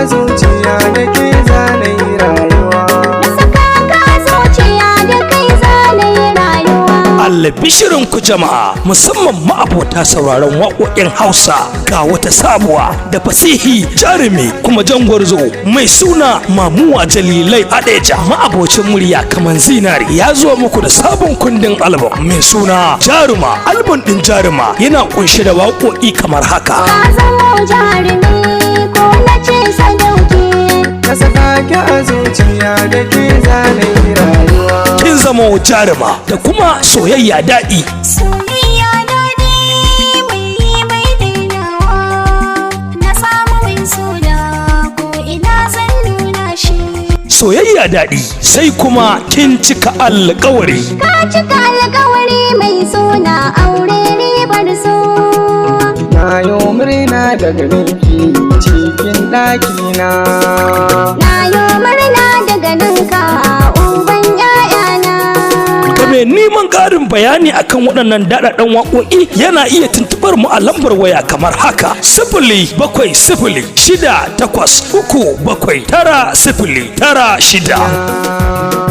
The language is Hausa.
a zuciya, da ke zana yi rayuwa. Na saka ka a zuciya, da kai zana yi rayuwa. Albishirin ku jama'a, musamman ma'abota sauraron waƙoƙin Hausa, ga wata sabuwa da fasihi, jarumi kuma jangwarzo mai suna Mamuwa Jalilai Adeja, ma'abocin murya kamar zinari, ya zo muku da sabon kundin album mai suna Jaruma. Album ɗin Jaruma yana kunshe da waƙoƙi kamar haka: Ka zamo jarumi, ko na ce sadauki. Na saka ki a zuciya, da ke zana yi rayuwa. Kin Zamo Jaruma, da kuma Soyayya Daɗi. Soyayya daɗi, mai yi mai dainawa. Na samu mai suna, ko ina zan nuna shi. Soyayya Daɗi, sai kuma Kin Cika Alƙawari. Ka cika alkawari mai suna, aure ribar so. Na yo murna da ganinki cikin ɗakina. Na yo murna da ganinka, uban 'ya'yana. Ga mai neman ƙarin bayani akan waɗannan daɗaɗɗen waƙoƙi, yana iya tuntuɓar mu a lambar waya kamar haka: 07068379096.